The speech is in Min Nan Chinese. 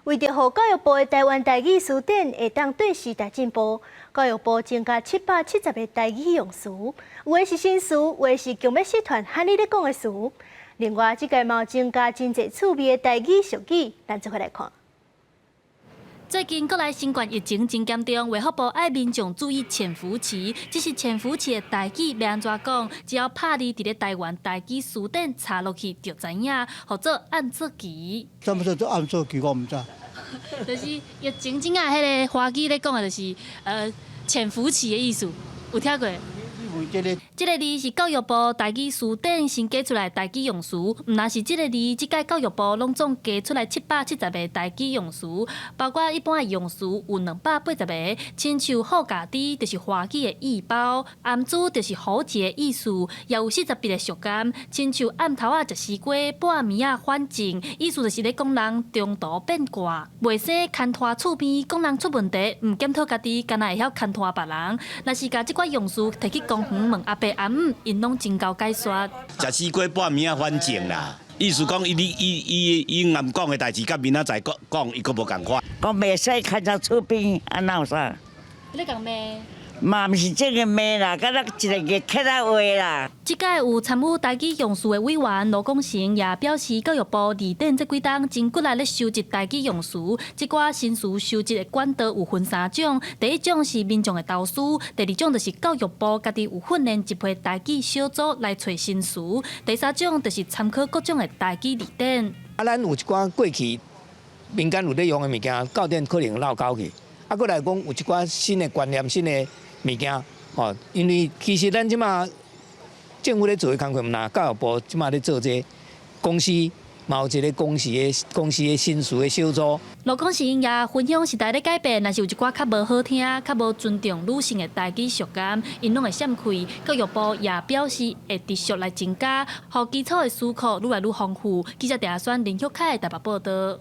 為著予教育部的臺灣台語辭典會當對時代進步，教育部增加770個台語用詞，有的是新詞，有的是強欲失傳漢語咧講的詞。另外，這屆嘛有增加真濟趣味的台語俗語，咱做伙來看。最近國內新冠疫情真嚴重，衛福部愛民眾注意潛伏期，這是潛伏期的台語欲按怎講？只要拍字佇咧臺灣台語辭典查落去就知影，號做暗做期。啥物叫做暗做期？我毋知。就是疫情真正彼個華語咧講的，就是潛伏期的意思，有聽過？這個字是教育部台語辭典新加出來台語用詞，毋但是這個字，這屆教育部攏總加出來770個台語用詞，包括一般的用詞有280個，親像好家己就是華語的意包，暗珠就是喉結的意思，也有48個俗諳，親像暗頭仔食西瓜，半暝仔反正，意思就是咧講人中途變卦，袂使牽拖厝邊，講人出問題，毋檢討家己，敢若會曉牽拖別人。若是共這寡用詞提去公園問阿伯阿姆，𪜶攏真𠢕解說。食西瓜半暝仔反正啦，意思講伊你伊伊伊暗講的代誌，佮明仔載講講，伊閣無仝款。講袂使牽到厝邊，按怎有啥？你講罵？嘛毋是這個罵啦，敢若一个個客仔話啦。這屆有參與台語用詞的委員羅廣成也表示，教育部字典這幾冬真骨力咧收集台語用詞，這寡新詞收集的管道有分三種，第一種是民眾的投書，第二種就是教育部家己有訓練一批台語小組來揣新詞，第三種就是參考各種的台語字典。啊，咱有一寡過去民間有咧用的物件，教典可能落溝去。啊，閣來講有一寡新的觀念、新的物件，吼，因為其實咱這馬政府咧做的工課，毋但教育部這馬咧做這個，公司嘛有一個公司的新詞的小組。羅廣成也分享時代咧改變，若是有一寡較無好聽、較無尊重女性的台語俗諳，𪜶攏會閃開。教育部也表示會持續來增加，予基礎的詞庫愈來愈豐富。記者鄭阿選、林旭凱台北報導。